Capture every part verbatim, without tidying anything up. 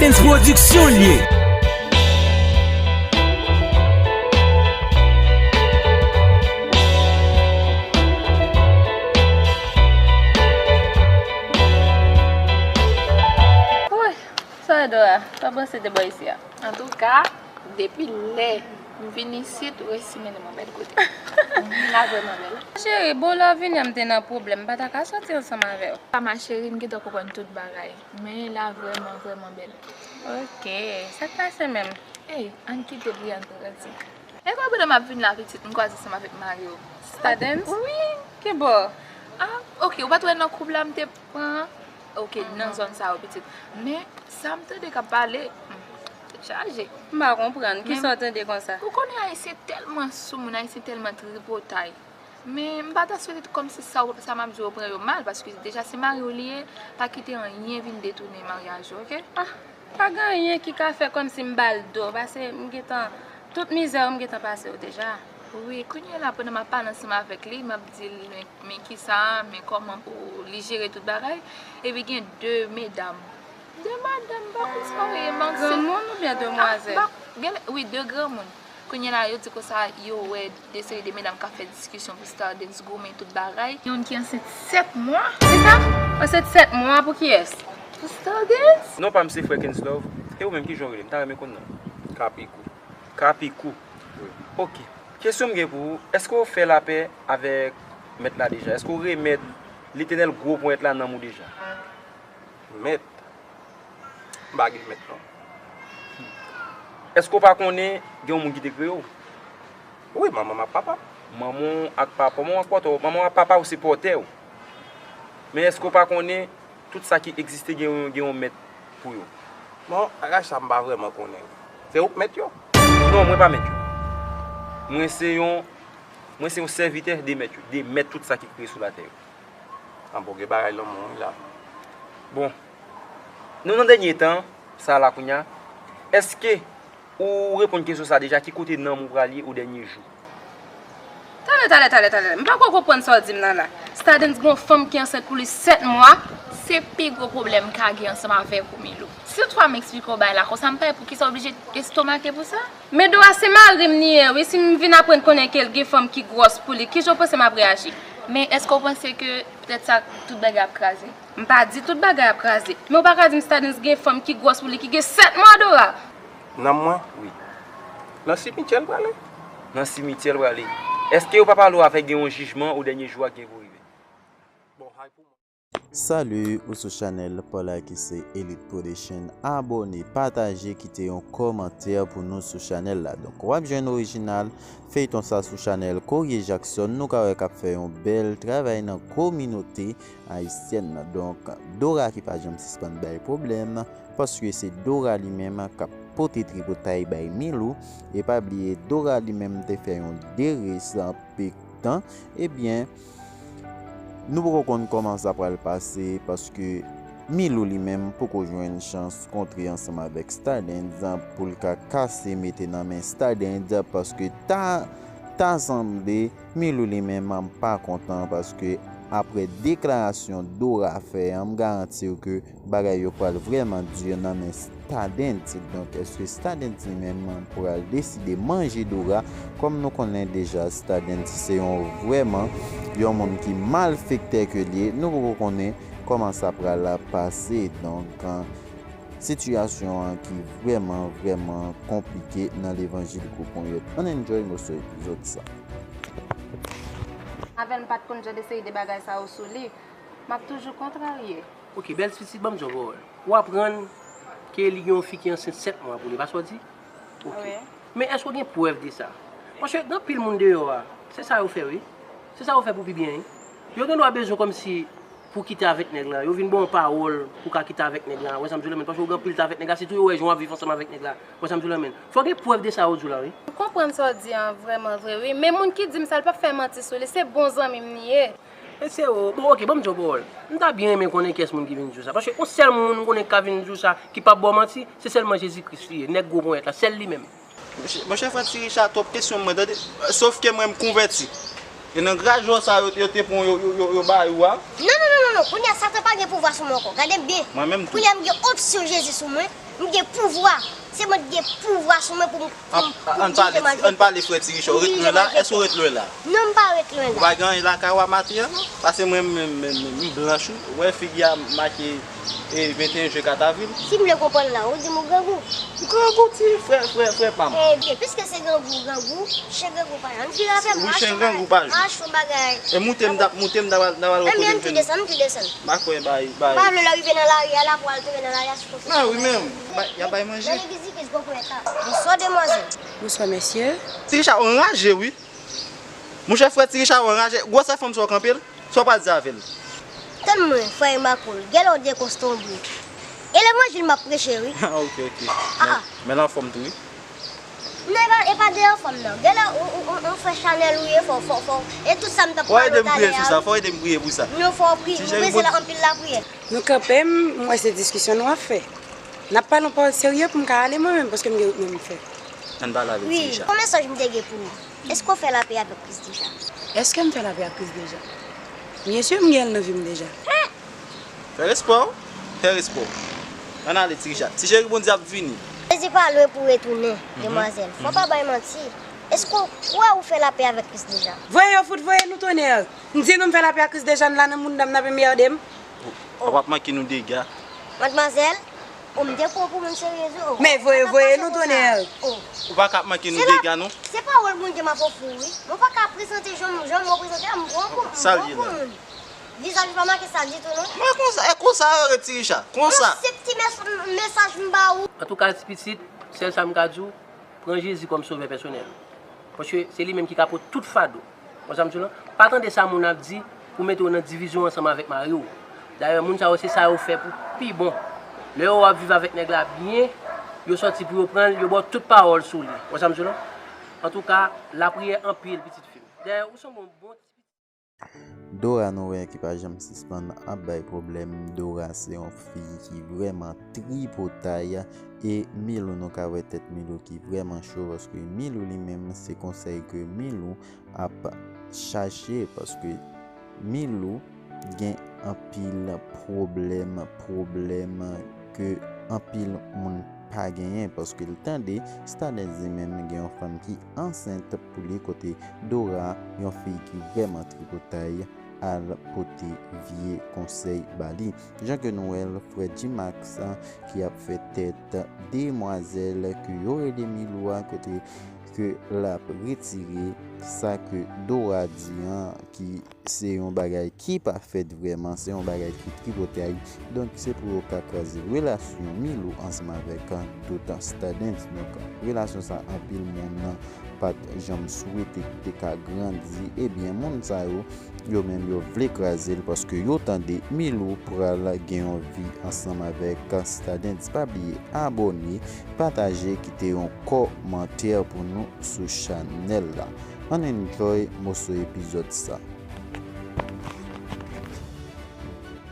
Dance Production l ye. Woy, sa Dora, pa panse de bò isi a. Antouka, depi lè m vin isit, ou resi mennen m yon bèl kote. Vin la vrèman bèl. Cheri, bon, lè w vini an, m te nan pwoblèm, m pa ta ka sòti ansanm avè w. Pa ma cheri, m gentan konprann tout bagay. Men la vrèman, vrèman bèl. Ok, sa k pase menm? Ey, ann kite Brian pran kantik. E pa pandan m ap vin la pitit, m kwaze ansanm avèk mari w. Stardens? Wi. Ki bò? Ah, ok, ou pa t wè nan koub la m te pran? Ok, nan zòn sa yo pitit. Men, sa m tande k ap pale, hmm, tèt chaje. M pa konprann. Kisa w tande konsa? Ou konnen Ayisyen tèlman soumoun, Ayisyen tèlman tripotay. Men m pa ta swete kòmsi sa w, sa m ap di w pran yo mal, paske deja se mari w li ye, pa kite anyen vin detounen maryaj ou, oke? Ah, pa gen anyen ki ka fè kòmsi m ba l do, paske m gentan, tout mizè yo m gentan pase yo deja. Wi, kounye a la, pandan m ap pale ansanm avèk li, m ap di l, men, men kisa, men kòman pou li jere tout bagay, epi gen de medam. De madanm, m pa konn sa w ye, mank se. Granmoun oubyen demwazèl? Ah, m pa, gen, wi, de granmoun. Kounye a la, yo di konsa, yo wè de seri de medam k ap fè diskisyon pou Stardens goumen tout bagay. Gen youn ki ansent sèt mwa. Kisa? Ansent sèt mwa pou kiyès? Pou Stardens. Non pa m se Frè Kenslove. E ou menm, kijan w rele? M ta renmen konn non w. Kapikou. Kapikou. Wi. Ok. Kesyon m gen pou ou, èske w fè lapè avèk mèt la deja? Èske w remèt Letènèl gwo ponyèt la nan men w deja? Mèt? M pa gen mèt non. Èske w pa konnen gen yon moun ki te kreye w? Wi, manman m ak papa m. Manman w ak papa, manman w ak pòtè w, manman w ak papa w se pòtè w. Men èske w pa konnen tout sa ki egziste gen yon, gen yon mèt pou yo? Bon, bagay sa m pa vrèman konnen. Se ou k mèt yo? Non, mwen pa mèt yo. Mwen se yon, mwen se yon sèvitè de mèt yo, de mèt tout sa ki kreye sou latè yo. An bon, gen bagay lanmou wi la. Bon, nou nan dènye tan sa la kounye a. Èske ou reponn kesyon sa deja, ki kote nanm ou pral ye o dènye jou? Talè, talè, talè, talè. M pa ko konprann sa w di m nan la. Stardens gen yon fanm ki ansent pou li sèt mwa. Se pi gwo pwoblèm m ka gen ansanm avèk ou, Milou. Sitou m eksplike w bagay la konsa, m pa wè poukisa w oblije estomake pou sa. Men Dora, se mari m li ye, wi. Si m vin aprann konnen ke l gen fanm ki gwòs pou li, kijan w panse m ap reyaji? Men èske w panse ke poutèt sa tout bagay ap kraze? M pa di tout bagay ap kraze. Men w pa ka di m Stardens gen fanm ki gwòs pou li, ki gen sèt mwa, Dora. Nanm mwen? Wi. Nan simityè l prale. Nan simityè l prale. Èske yo pa pale w avèk gen yon jijman o dènye jou a ki gen pou rive? Bon, hay pou mwen. Salut, ou sou chanèl pa w la ki se Elite Production. Abòne, pataje, kite yon kòmantè pou nou sou chanèl la. Donk, w ap jwenn orijinal feyton sa sou chanèl Courrier Jackson. Nou ka wè k ap fè yon bèl travay nan kominote ayisyèn nan. Donk, Dora ki pa janm sispann bay pwoblèm, paske se Dora li menm k ap pote tripotay bay Milou. E pa bliye, Dora li menm te fè yon derès, tan. Ebyen, nou poko konn kòman sa pral pase, paske Milou li menm poko jwenn chans kontre ansanm avèk Stardens pou l ka kase mete nan men Stardens, paske ta, ta sanble Milou li menm pa kontan, paske aprè deklarasyon Dora fè an, m garanti w ke bagay yo pral vrèman di nan men Stardens. Donk, èske Stardens li menm pral deside manje Dora? Kòm nou konnen deja, Stardens se yon vrèman yon moun ki malfektè ke l ye. Nou poko konnen kòman sa pral pase. Donk, sitiyasyon an ki vrèman, vrèman konplike nan levanjil gwo ponyèt. Ann enjoy moso epizòd sa. Avè l, m pa t konn jan de seri de bagay sa yo sou li. M ap toujou kontrarye. Ok, bèl pitit, ban m di w yon pawòl. Ou aprann ke li gen yon fi ki ansent sèt mwa pou li, pa sa w di? Ok. Wi. Men èske w gen prèv de sa? Paske gen anpil moun deyò a, se sa yo fè wi. Se sa yo fè pou pi byen wi. Yo gen dwa bezwen kòmsi pou kite avèk nèg la. Yo vin ba w yon pawòl pou ka kite avèk nèg la. Wè sa m di w la menm, paske w gen anpil tan avèk nèg la, sitou yo wè jan w ap viv ansanm avèk nèg la. Wè sa m di w la menm. Fò w gen prèv de sa yo di w la wi. M konprann sa w di an vrèman vre wi. Men moun ki di m sa, l p ap fè manti sou li. Se bon zanmi m li ye. Mesye o, bon, ok, ban m di w pawòl. M ta byen renmen konnen kiyès moun ki vin di w sa. Paske yon sèl moun m konnen k ka vin di w sa, ki p ap ba w manti, se sèlman Jezi Kris li ye, nèg gwo ponyèt la, sèl li menm. Monchè, monchè, frè Ti Richa, twòp kesyon mwen, tande. Sof ke mwen, m konvèti. E nan gras jò sa yo, yo te pran, yo, yo, yo, yo bay ou a. Non, non, non, non, non. Kounye a, Satan pa gen pouvwa sou mwen ankò. Gade m byen. Mwen menm tou. Kounye a, m gen onksyon Jezi sou mwen. M gen pouvwa. Se mwen ki gen pouvwa sou mwen pou m, pou m, pou m dirije manje. Ann pale, frè Ti Richa, ou ret lwen la? Èske ou ret lwen la? Non, m pa ret lwen la. Ou pa gen anyen lakay ou a maten an, non? Paske mwen menm, menm, menm, m blanch, wi. Ou wè figi a make, e, venteyen jen kat avril. Si m vle konprann la, ou di m ou grangou. Grangou, ti frè, frè, frè pa m. Ebyen, piske se grangou, grangou, chen grangou pa jan. M fin afè m, wi, chen grangou pa jan. Achte yon bagay. E moute m t ap, moute m t ap al, t ap al wè kote m jwenn. Ebyen, m tou desann, m tou desann. M pa kwè bay, bay. M pa vle lè w rive nan lari a la pou al tonbe nan lari a sou konfyans. Non, wi, men, y a bay manje. Nan legliz, legliz, gwo pwèt la. Bonswa, demwazèl. Bonswa, mesye. Ti Richa, ou anraje, wi. Monchè, frè Ti Richa, ou anraje. Gwosè fanm sa w kanpe l? Sa w pral di avè l? Tann mwen, frè Makoul. Genlè w dekonstwonbre. E levanjil m ap preche, wi. Ah, ok, ok. Ah, ah. Men, men l anfòm tou, wi. Non, e pa, e pa de anfòm, non. Genlè, ou, ou, ou, ou fè chanèl ou ye, fò, fò, fò. E tout sa m t ap pale talè a, wi. Fò ede m priye sou sa, fò ede m priye pou sa. Non, fò w priye. Ou bezwen anpil lapriyè. Nou kanpe, m wè se diskisyon nou ap fè. N ap pale yon pawòl serye pou m ka ale mwen menm, paske m gen wout mwen m fè. Ann pale avè Ti Richa. Wi, yon mesaj m te gen pou ou. Èske w fè lapè avèk Kris deja? Èske m fè lapè ak Kris deja? Byen si m gen l nan vi m deja. Fè respè w, fè respè w. Ann ale, Ti Richa. Ti cheri, Bondye ap vini. Jezi pa lwen pou retounen, demwazèl. Fò w pa bay manti. Èske w kwè ou fè lapè avèk Kris deja? Voye yo fout voye nou tonnè. M di nou m fè lapè ak Kris deja, n la nan mounda m n ap enmède m. W ap manke nou dega. Madmwazèl, o m te pran w pou moun serye wi. Men voye, voye nou tonnè. Ou pa ka ap manke nou dega non. Se pawòl Bondye m ap ofri w wi. Mwen pa ka prezante jan m, jan m reprezante a, m pran w pou, m pran w pou moun. Vizaj ou pa make sa ditou non. Mwen konsa, e konsa yo rete Ti Richa. Konsa. Yon senp ti mes-, mesaj m ba ou. Antouka ti pitit, sèl sa m ka di w, pran Jezi kòm sovè pèsonèl. Paske se li menm ki ka pote tout fado. Konprann sa m di w lan? Pa tande sa moun ap di pou mete w nan divizyon ansanm avèk mari w. Dayè, moun sa yo, se sa yo fè pou pi bon. Lè yo wè w ap viv avèk nèg la byen, yo sòti pou yo pran l, yo ba w tout pawòl sou li. Konprann sa m di w lan? Antouka, lapriyè anpil, pitit fi m. Dayè, ou se yon bon, bon ti pitit. Dora nou wè ki pa janm sispann ap bay pwoblèm. Dora se yon fi ki vrèman tripotay. E Milou, nou ka wè tèt Milou ki vrèman cho, paske Milou li menm se konsèy ke Milou ap chache, paske Milou gen anpil pwoblèm, pwoblèm ke anpil moun pa genyen, paske l tande Stardens li menm gen yon fanm ki ansent pou li, kote Dora, yon fi ki vrèman tripotay, al pote vye konsèy ba li. Jan ke nou wè l, frè G-Max ki ap fè tèt demwazèl ke yo rele Milou a, kote ke l ap retire sa ke Dora di an, ki se yon bagay ki pa fèt vrèman, se yon bagay ki tripotay. Donk, se pou yo ka kraze relasyon Milou ansanm avèk tout Stardens. Donk, relasyon sa anpil moun pa t janm swete ki te ka grandi. Ebyen, moun sa yo, yo menm yo vle kraze l paske yo tande Milou pral gen yon vi ansanm avèk Stardens. Pa bliye abòne, pataje, kite yon kòmantè pou nou sou chanèl la. Ann enjoy moso epizòd sa.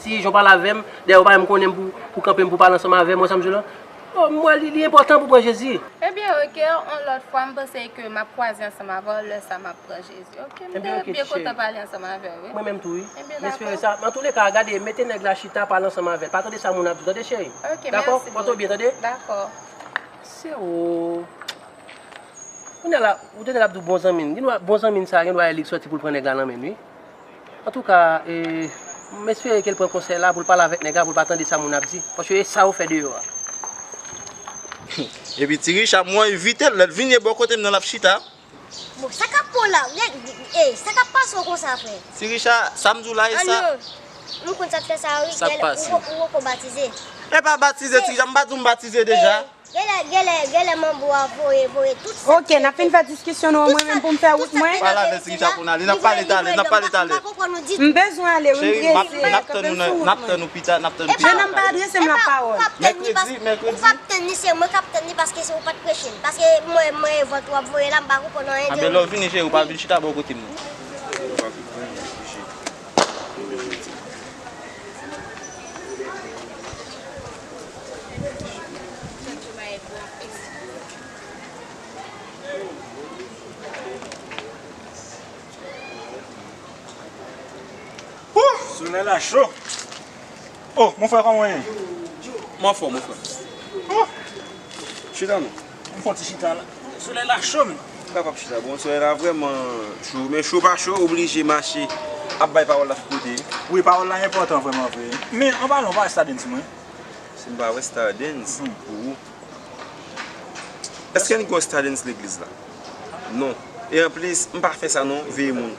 Ti Richa pale avè m, dayè ou pa menm konnen m pou, pou kanpe m pou pale ansanm avè m, wè sa m di w lan? Oh, m wè li, li enpòtan pou pran Jezi. Ebyen, oke, yon lòt fwa, m panse ke m ap kwaze ansanm avè w, lè sa m ap pran Jezi, oke? M te byen kontan pale ansanm avè w, wi. Mwen menm tou, wi. Ebyen, dakò. M espere sa. Antouka, gade, mete nèg la chita, pale ansanm avè l. Pa tande sa moun ap di w, tande, cheri? Oke, mèsi bokou. Dakò? Pòte w byen, tande? Dakò. Se ou. Kounye a la, ou tande l ap di w bon zanmi n. Gendwa bon zanmi n sa a, gendwa e li k sòti pou l pran nèg la nan men n, wi. Antouka, e, m espere ke l pran konsèy la pou l pale avèk nèg la, pou l pa tande sa moun ap di. Paske e sa yo fè deyò a. Epi Ti Richa, m wè envite l, lè l vini bò kote m nan l ap chita. Bon, sa k ap pran w la, e, sa k ap pase w konsa, frè? Ti Richa, sa m di w la, e sa. Ann, m konn sa k fè sa, wi. Sa k pase? Ou, ou poko batize. E pa batize, Ti Richa, m pa di w m batize deja. Genlè, genlè, genlè manbo a voye, voye tout sa. Oke, n ap fin fè diskisyon nou an mwen menm pou m fè wout mwen. Pale avè Ti Richa kounye a, n ap pale talè, n ap pale talè. M bezwen ale, wi, m prese. Cheri, n ap tann ou nan, n ap tann ou pita, n ap tann ou pita. Jeune homme pa adrese m lapawòl. Mèkredi, mèkredi. Ou p ap tann li, se mwen k ap tann li paske se ou pa t preche l. Paske mwen, mwen e vant w ap voye la, m pa konprann anyen de ou. Anben lè w vini, cheri, ou pa vin chita bò kote m non. Wouh! Solèy la cho. Oh, mon frè, kòman w ye? Mwen anfòm, mon frè. Chita non. M fè yon ti chita la. Solèy la cho, men. M pa p ap chita. Bon, solèy la vrèman cho. Men cho pa cho, oblije mache ap bay pawòl la tout kote. Wi, pawòl la enpòtan vrèman vre. Men, an palan, w pa wè Stardens mwen? Si m pa wè Stardens pou ou. Èske n gen yon Stardens legliz la? Non. E anplis, m pa fè sa non, veye moun.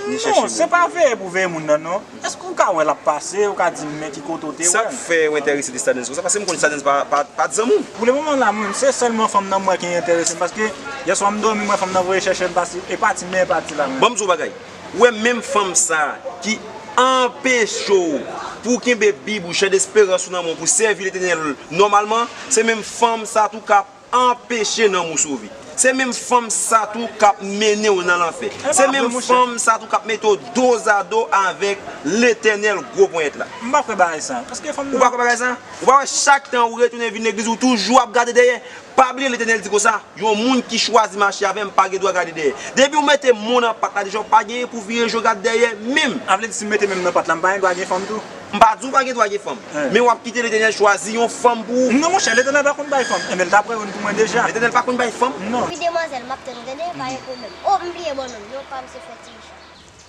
Ni chèche moun. Non, se pa veye pou veye moun nan, non. Èske w ka wè l ap pase, ou ka di m men ki kote w te wè l? Sa k fè w enterese de Stardens konsa? Paske m konn Stardens pa, pa, pa t zanmi w. Pou le moman la, mwen, se sèlman fanm nan m wè ki enterese m, paske yèswa m dòmi, m wè fanm nan voye chèche m, paske e pati men e pati la, men. Ban m di w bagay. Ou wè menm fanm sa ki anpeche w pou w kenbe Bib ou, chè desperans ou nan men w pou sèvi Letènèl nòmalman, se menm fanm sa tou k ap anpeche nanm ou sove. Se menm fanm sa tou k ap mennen w nan lanfè. Se menm fanm sa tou k ap mete w dozado avèk Letènèl gwo ponyèt la. M pa kwè bagay sa. Paske fanm nan. Ou pa kwè bagay sa? Ou pa wè chak tan ou retounen vin legliz ou toujou ap gade dèyè? Pa bliye Letènèl di konsa, yon moun ki chwazi mache avè m pa gen dwa gade dèyè. Depi w mete men w nan pat la deja, w pa genyen pou vire je w gade dèyè menm. A vle di si m mete men m nan pat la, m pa gen dwa gen fanm tou? M pa di w pa gen dwa gen fanm, men w ap kite Letènèl chwazi yon fanm pou ou. Non, monchè, Letènèl pa konn bay fanm. Enben, l ta pran youn pou mwen deja. Letènèl pa konn bay fanm? Non. Wi, demwazèl, m ap tann ou tande, pa gen pwoblèm. O, m bliye bò non m. Non pa m se Frè Ti Richa.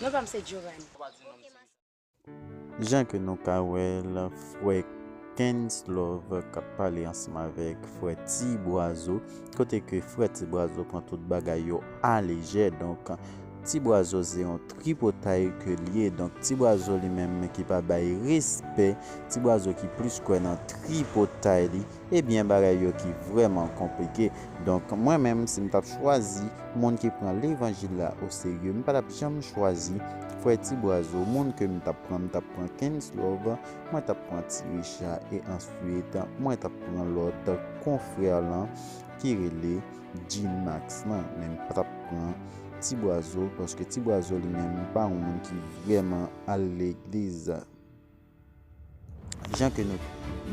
Non pa m se Giovanni. Jan ke nou ka wè l, frè Kenslove k ap pale ansanm avèk frè Ti Bwazo, kote ke frè Ti Bwazo pran tout bagay yo alejè. Donk, Ti Bwazo se yon tripotay ke l ye. Donk, Ti Bwazo li menm ki pa bay respè, Ti Bwazo ki plis kwè nan tripotay li, ebyen, bagay yo ki vrèman konplike. Donk, mwen menm, si m t ap chwazi moun ki pran levanjil la oserye, m pa t ap janm chwazi frè Ti Bwazo. Moun ke m t ap pran, m t ap pran Kenslove, mwen t ap pran Ti Richa, e answit, mwen t ap pran lòt konfrè lan ki rele G-Max lan. Men m pa t ap pran Ti Bwazo, paske Ti Bwazo li menm pa yon moun ki vrèman al legliz. Jan ke nou,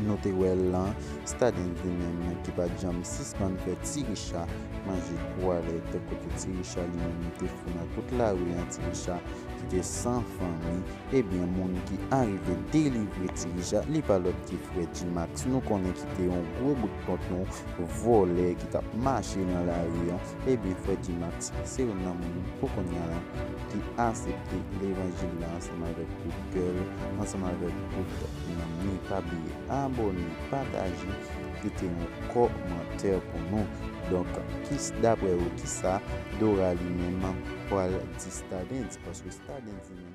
nou te wè l lan, Stardens li menm ki pa t janm sispann fè Ti Richa manje twalèt, kote Ti Richa li menm te fou nan tout lari an, Ti Richa ki te san fanmi, ebyen, moun ki arive delivre Ti Richa, li pa lòt ki frè G-Max. Nou konnen ki te yon gwo bout tonton vòlè ki t ap mache nan lari an. Ebyen, frè G-Max se youn nan moun pou kounye a la ki asepte levanjil la ansanm avèk tout kè l, ansanm avèk tout nanm li. Pa bliye abòne, pataje, kite yon kòmantè pou nou. Donk, kis-, daprè ou, kisa Dora li menm pral di Stardens? Paske Stardens li menm